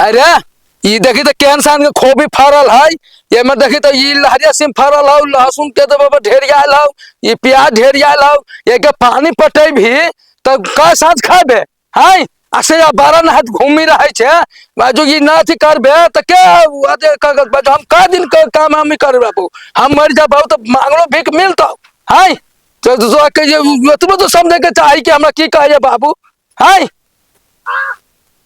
अरे ई देखी तऽ केहन सान के खोबी फड़ल है। एमे देखी तऽ ई लहरिया सिम फड़ल हौ, लहसुन के तो बाबा ढेरियाल हौ, ई प्याज ढेरियाल हौ। एके पानी पटेबही तऽ कै साँझ खेबे है? आ से बारह नहात घूमी रहे छे बाजू, ई ना अथी करबे तऽ के अथी बाजू, हम कै दिन के काम हम करबे बाबू? हम मर जाबो तऽ मांगलो भीख मिलतौ है? तो तो के जे एतबो तो समझे के चाही कि हमरा की कहैया बाबू है?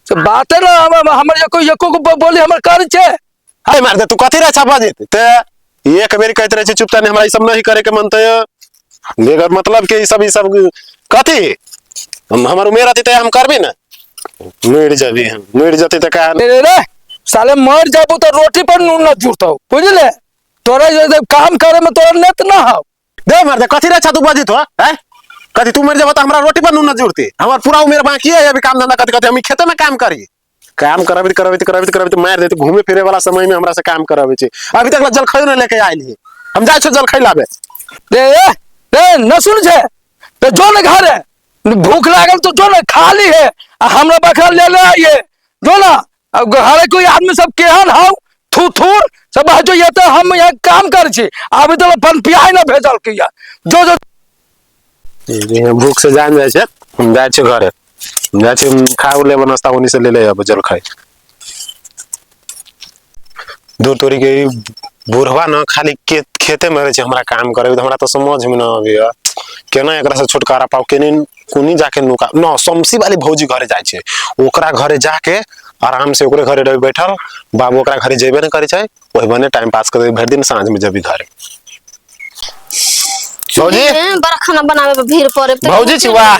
से बाते ना हमर एको एको गो बोली हमर कर छे। अरे मार दे तू कथी रहे छा बजित ते एक बेर कहत रहे छे चुप ताने, हमरा ई सब नहीं करे के मन ते बेगर मतलब के ई सब कथी। हम हमर उमेर रहती ते हम करबी ना, मर जबी हम, मर जती ते का रे रे साले मर जाबू तो रोटी पर नून न जुड़तो, बुझले? तोरा जे काम करे में तोरा नेत ना हो। दे मार दे कथी रे छा तू बजित हो हैं? कथी तू मर जाबो त हमरा रोटी पर नून न जुड़ती? हमर पूरा उमेर बाकी है अभी काम धंधा कथी कथी, हम खेते में काम करी, काम करबित करबित करबित करबित मार देते। घूमे फिरे वाला समय में हमरा से काम करावे छे। अभी तक जलखै न लेके आइल ही, हम जाय छो जलखै लाबे। रे रे न सुन छे ते जो न घरे भूख लागल तो जो न खाली है आ हमरा बखरा ले ले आइए जो ना। अब घरे कोई आदमी सब केहन हौ थुथुर सब जो ये तो हम यहाँ काम कर छी, अभी तो अपन पियाई ना भेजल किया जो जो जी, भूख से जान जाय छे। हम जाय छे घरे, जाय छे खा ले नाश्ता ओनी से ले ले अब जलखै। दूर तोरी के ई बुढ़वा न खाली के खेते में रहे छे, हमरा काम करे हमरा तो समझ में न आबे केना एकरा से छुटकारा पाओ, केने कोनी जाके नुका न। समसी वाली भौजी घरे जाय छे, ओकरा घरे जाके आराम से ओकरे घरे रह बैठल। बाबू ओकरा घरे जेबे न करे छे, ओही बने टाइम पास करे भरि दिन, साँझ में जबी घरे। भौजी बड़ा खाना बनावे पे भीड़ पड़े त भौजी छी वाह,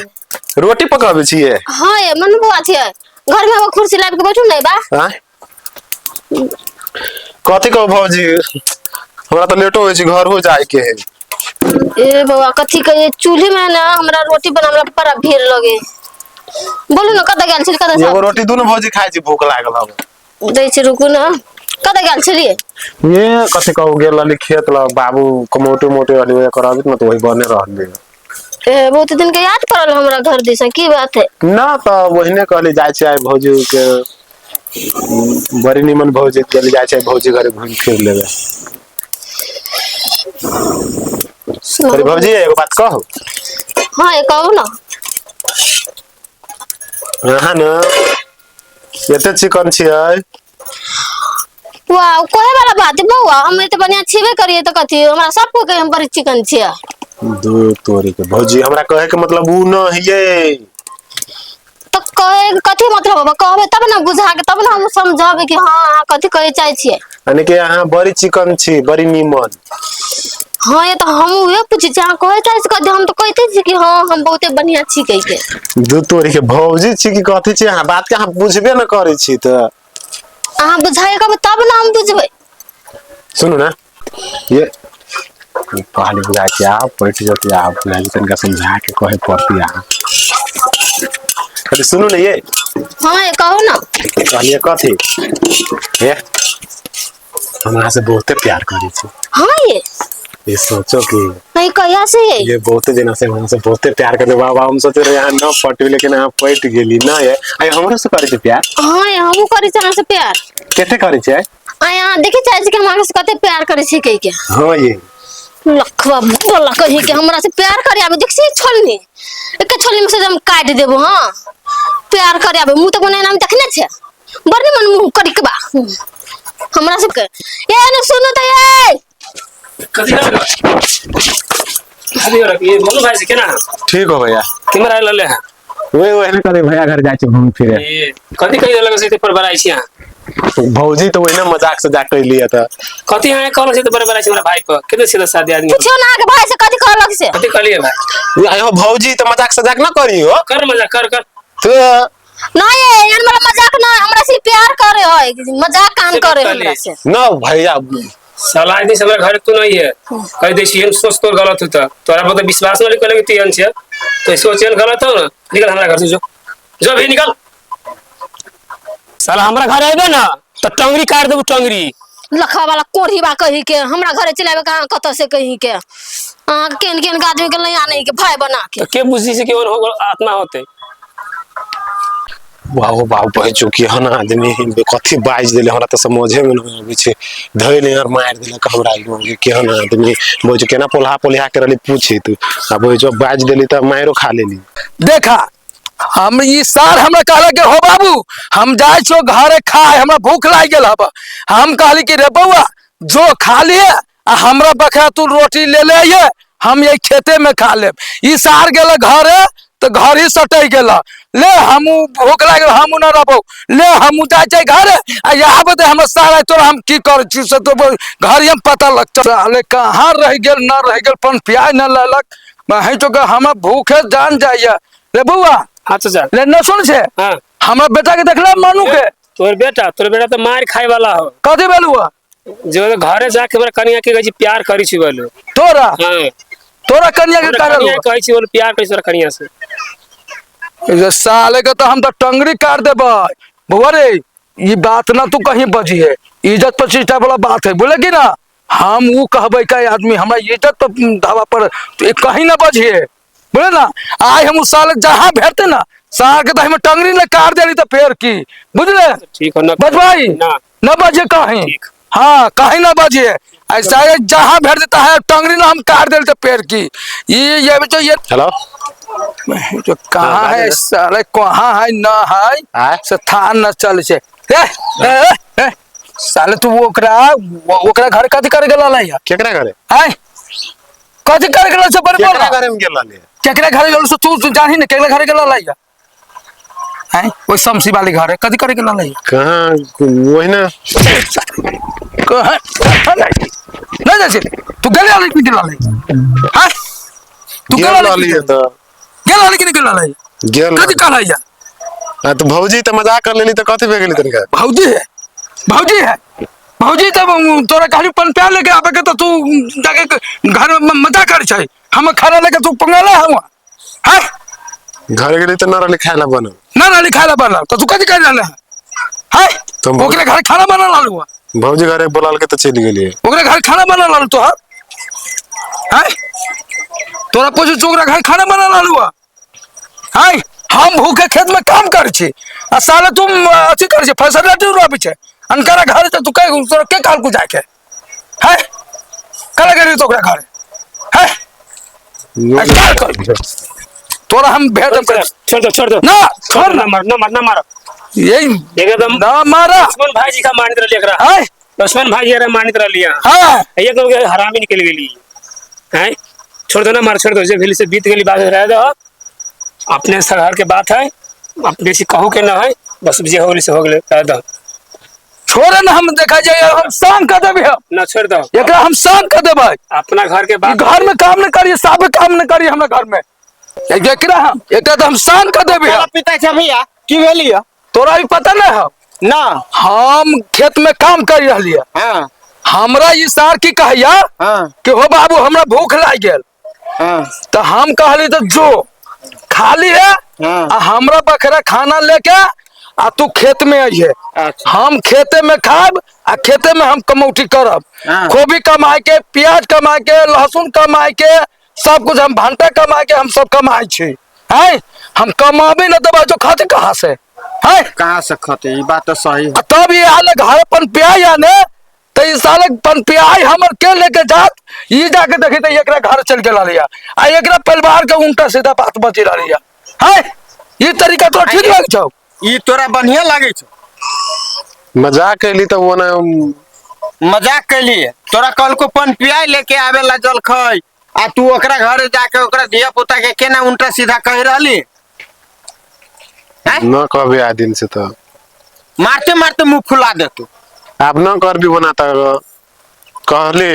रोटी पकाबै छियै? हां ये मन बुआ छियै, घर में एगो कुर्सी लाबि के बैठू नै बा। आँय? कथी कहू भौजी, हमरा तऽ लेटो होइ छै, घर हो जाय के है। ए बौआ कथी कहिए, चूल्ही में ना हमरा रोटी बनावे बड़ा भीड़ लगे। बोलू ना कतऽ गेल छली, कतऽ एगो से रोटी दुनू भौजी खाइ छी, भूख लागल हवे। दै छी, रुकू ना, कतऽ गेल छलियै? ये कथी कहू, गेल रहली खेत लग, बाबू कमौटे मोटे रहली ओहे कराबित न तऽ वही बने रहली। ए बहुत दिन के याद पड़ल हमरा घर दिस, की बात है? ना तऽ ओहिने कहली जाइ छी आइ भौजी के बड़ी निमन भौजी गेली, जाइ छी भौजी घरे घूमि फिर लेबै। अरे भौजी एगो बात कहू? हाँ ये कहू ना। अहाँ न एते चिकन छियै। वाह कहे वाला बात है बौआ, हम एते बढ़िया छेबे करिए तो कथी हमरा सब कोई कहे हम बड़ी चिकन छियै। दू तोरी के भौजी, हमरा कहे के मतलब ऊ न हियै। तो कहे के कथी मतलब होबे, कहबे तब ना बुझा के, तब ना हम समझबे कि हाँ अहाँ कथी कहे चाहे छियै। यानी कि अहाँ बड़ी चिकन छी, बड़ी नीमन। हाँ ये तो हम उहे पूछे छी, अहाँ कहे चाहे छी कथी? हम तो कहते छी कि हाँ हम बहुते बढ़िया छी कह के। दू तोरी के भौजी छी कि कथी छी, अहाँ बात के अहाँ बुझबे न करै छी तऽ। अहाँ बुझाए कहबै तब ना हम बुझबै। सुनू ना ये कहली बुझाइ छी आब बैठ जती, आब बुझाइ छी तनिका समझा के कहे पड़ती अहाँ। अरे सुनू ने ये। हाँ ये कहू ना। कहलिए कथी ये, हम अहाँ से बहुते प्यार करै छी। हाँ ये ये सोचो कि नहीं कहिया से ये? ये बहुते दिन से हम से बहुते प्यार करते बाबा, हम सोचे रहे यहाँ न पटवी लेकिन अहाँ पट गेली ना ये। आई हमरो से करै छी प्यार? हाँ ये हमहूँ करै छी अहाँ से प्यार। कते करै छी? आय अहाँ देखे चाहे छी कि हम अहाँ से कते प्यार करै छी कहि के? हाँ ये लखवा बोला कही के हमरा से प्यार करे आबे, देख छी छोलनी एक छोलनी में से हम काट देबो। हाँ प्यार करे आबे, मुंह तक बने नाम देखने छे, बड़ निमन मुंह करी के बा हमरा सब के। ए ने सुनो त ए कथी करब? अभी और ये मनु भाई से केना? ठीक हो भैया। केमरा आयल रहले है? वही वही करे भैया घर जाइ छी घूम फिरे। ये कथी कहि देलक से पर बड़ाई छी अहाँ? भौजी तो वही ना मजाक से जा कैली त। कथी अहाँ कहल से बड़े बड़ाई छी हमरा भाई पर? केते सीधा सादी आदमी। पूछियो ना के भाई से कथी कहलक से? कथी कहलिए भाई? आयो भौजी तो मजाक सजाक ना करी हो। कर मजाक कर कर। तो ना ये एहन वाला मजाक ना, हमरा से प्यार करे है, मजाक काम से करे बात हमरा कहलिए। से। ना भैया साला आदमी से हमरा घर तू नहीं है, कह दे छी हम सोच तो गलत होता, तोरा पर तो विश्वास नहीं करे कि तू छे, तो सोच गलत हो ना, निकल हमरा घर से, जो जो भी निकल। साला हमरा घर आबे ना तो टंगरी काट देबू टंगरी। लखवा वाला कोढ़ी बा कही के हमरा घरे चलावे कहाँ कतऽ से कही के, अहाँ केहन केहन के आदमी के नहीं आने के भाई बना के। तो के बुझी से कि ओन हो आत्मा होते। बाबू बाबू बहि चुकी हन आदमी कथी बाजि देले हमरा तऽ समझे में नहीं आबै छै। धैल यार मारि देलक हमरा ई केहन आदमी बहि केना पोल्हा पोल्हा के रहली पूछित आ बहि जो बाजि देली तऽ मारियो खा लेली। देखा हम ई सार हमरा कहलक कि हो बाबू हम जाइ छो घरे खाए, हमरा भूख लागि गेल हब। हम कहली कि रे बौआ जो खा लिए आ हमरा बखरा तू रोटी ले ले अइहे, हम यही खेते में खा लेब। ई सार गेल घरे तो घर ही सटै गेल, ले हम भूख लागि गेल हम न रहबौ, ले हम जाइ छै घरे आ यहाँ बते हमर सार तोरा हम की करै छी से तो घर ही हम पता लगतौ। साले कहाँ रहि गेल न रहि गेल, पन प्याज न लेलक वहीं तो हमरा भूखे जान जाइए। रे बौआ। हाँ चाचा। ले न सुन छे। हाँ। हमरा बेटा के देखला मानू के? तोर बेटा तो मार खाए वाला हो। कथी भेल हुआ? जो घरे जाके हमरा कनिया के कहै छी प्यार करी छी बोलू। तोरा? हाँ। तोरा कनिया के तोरा कहल कनिया कहै छी बोलू प्यार करी छी तोरा कनिया से। ये साले के तो हम तो टंगरी काट देबै। बौआ रे ई बात ना तू कहीं बजी है, इज्जत प्रतिष्ठा वाला बात है, बोले कि ना हम वो कहबै का आदमी हमरा इज्जत तो धावा पर कहीं ना बजिए, बोले ना। आइ हम साल जहाँ भेटते ना सार के तो हमें टंगरी ने काट देली तो फेर की, बुझले? ठीक हो ना बजबाई ना न बजे कहीं। ठीक। हाँ कहीं ना बजिए, ऐसा है जहाँ भेट देता है टंगरी ना हम काट देली तो पेड़ की। ये तो ये हेलो जो कहाँ है साले कहाँ है ना है से थान न चल छे। ए, ए, ए, साले तू ओकरा ओकरा घर कथी करे गेल रहलै? केकरा घरे? आय कथी करे गेल से पर बोल। केकरा घरे में गेल रहलै? केकरा घरे गेल से तू जानी ने केकरा घरे गेल रहलै? आय ओइ शमसी वाली घरे कथी करे गेल रहलै? कहाँ वही ना कहाँ नहीं जाइ छै तू गेल रहलै कि गेल रहलै? हां तू गेल गेल रहली रहलै तऽ गेल रहलै कि नहीं गेल रहलै? गेल कथी कहलै? आ तो भौजी तऽ मजाक कर लेली तऽ कथी भे गेली तनिका? भौजी है भौजी है भौजी तब तोरा कहली पन प्यार लेके आबे के तो तू जाके घर में मजा कर छै, हम खाना लेके तू पंगाला हम हैं घर गेली तऽ न रहली खाय ला बनल। न रहली खाना बनल तो तू कथी कर रहले हैं? तुम ओकरे घर खाना बनल रहल हुआ? भौजी घरे बोलाल के तऽ चलि गेलियै। ओकरे घर खाना बनल रहल तोहर हैं? तोरा पूछू छी ओकरा घर खाना बनल रहल हुआ हैं? हम भूखे खेत में काम कर छी आ साले तुम अथी कर छी फसल रहबै छै अनकरा घर तऽ तू के तोरा के कहल को जाके हैं? कल गेली तो ओकरा घर हैं? ऐसा कर तोरा हम भेट छोड़ दो छोड़ दो ना छोड़ ना ना मार ना मार ना मारो यही एकदम ना मारा लक्ष्मण भाई जी का मानित रहली एकरा। हैं? लक्ष्मण भाई जी मानित रहली हाँ एकदम के हरामी निकल गेली हैं। छोड़ दो ना मार छोड़ दो, जे भेली से बीत गेली बात रह दो, अपने शहर के बात है, अब बेसी कहू के ना है, बस जे हो गेली से हो गेलै रह दो। छोड़े ना हम देखा जाए हम शाम कर देबै हम ना छोड़ दो एकरा हम शाम कर देबै। अपना घर के बात घर में काम न करिए, साफ काम न करिए हमरा घर में। एकरा हम एकरा तो हम शाम कर देबै हम। पिता छै भैया की भेली? तोरा भी पता नहीं है ना हम खेत में काम कर रहलियै। हाँ हमरा ई सार की कहैया हाँ कि हो बाबू हमरा भूख लागि गेल। हाँ तो हम कहली तो जो खाली है हाँ। आ हमरा बखरा खाना लेके आ तू खेत में अइहे। अच्छा। हम खेते में खाब आ खेते में हम कमौटी करब। हाँ। गोभी कमाए के, प्याज कमाए के, लहसुन कमाए के, सब कुछ हम भंटा कमाए के हम सब कमाए छी हैं। हम कमाबे न तब जो खाते कहाँ से हैं? कहाँ से खाते? ई बात तो सही है। आ तब ये आले घर पन प्याज आने तो ई साले पन प्याज हमर के लेके जात ई जाके देखी तो एकरा घर चल गेल रहलिया आ एकरा परिवार के उल्टा सीधा बात बची रहलिया हैं। ई तरीका तो ठीक लग छौ? ई तोरा बढ़िया लागे छौ? मजाक कैली तऽ वो ना मजाक कैली तोरा कल को पन पियाई लेके आवेला जलखै आ तू ओकरा घर जाके ओकरा धिया पुता के केना उल्टा सीधा कहि रहली? न कहबे आ दिन से तो मारते मारते मुंह फुला देतू। आब न करबी बना तऽ कहली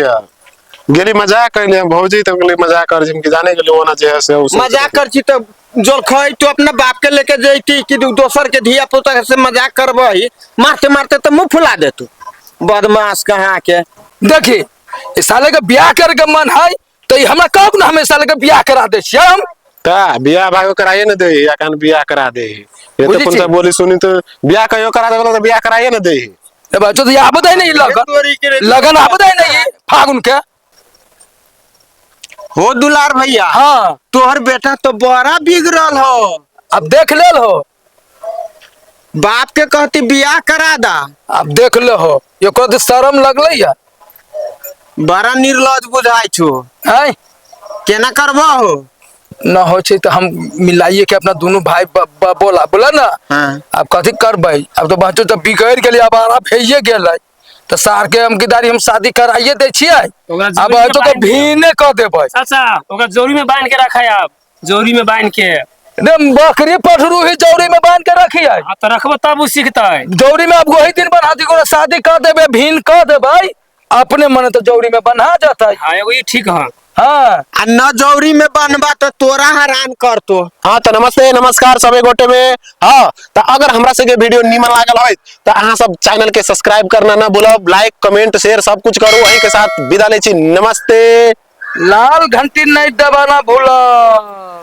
गेली मजाक कैली भौजी तऽ गेली मजाक कर कि जाने गेली ओना जे है से मजाक कर छी तऽ जलखै तू अपना बाप के लेके जैती कि दोसर के धिया पुता से मजाक करबही, मारते मारते तऽ मुंह फुला देतू बदमाश कहाँ के। देखी इस साले के ब्याह करे के मन है तो हमरा कहब ना हम इस साले के ब्याह करा दे छियै हम। ता बियाह भागो कराइए न दे या कान बियाह करा दे ये तो कौन सा बोली सुनी तो बियाह कहियो करा देबला तो बियाह कराइए न दे। ए बच्चो तो आबद है नहीं लगन लगन आबद है नहीं फागुन के। हो दुलार भैया। हाँ तोहर बेटा तो बड़ा बिगड़ल हो। अब देख लेल हो। बाप के कहती बियाह करा दा। आब देख ले हो, एकरो तऽ शरम लगलै या। बड़ा निर्लज बुझाइ छौ। आँय? केना करबो हो? न होइ छै तऽ हम मिलाइए के अपना दुनू भाई बोला बोला ना। हाँ। आब कथी करबै? आब तऽ बच्चो तऽ बिगड़ि गेलै, आब आरा भइए गेलै, तऽ सार के हम किदारी हम शादी कराइए दै छियै। ओकरा आब जोड़ी में हेतौ तऽ बान्हि दियौ। भीने कऽ देबै। चाचा, ओकरा जोरी में बांध के रखा है, आप जोरी में बांध के। रे बकरी पठरू ही जौरी में बांध के रखिए। हाँ तो रखबो तब उ सीखतै। जौरी में अब वही दिन बन्हा दी, शादी कर देबै, भीन कऽ देबै, अपने मने तऽ जौरी में बन्हा जेतै। हाँ एगो ई ठीक है। हाँ। आ न जौरी में बनबा तो तोरा हरान करतो। हाँ तो नमस्ते नमस्कार सबे गोटे में। हाँ तो अगर हमरा सबके वीडियो नीमन लागल होय तो अहाँ सब चैनल के सब्सक्राइब करना ना भूलब, लाइक कमेंट शेयर सब कुछ करू। वही के साथ विदा ले छी, नमस्ते। लाल घंटी नहीं दबाना भूलब।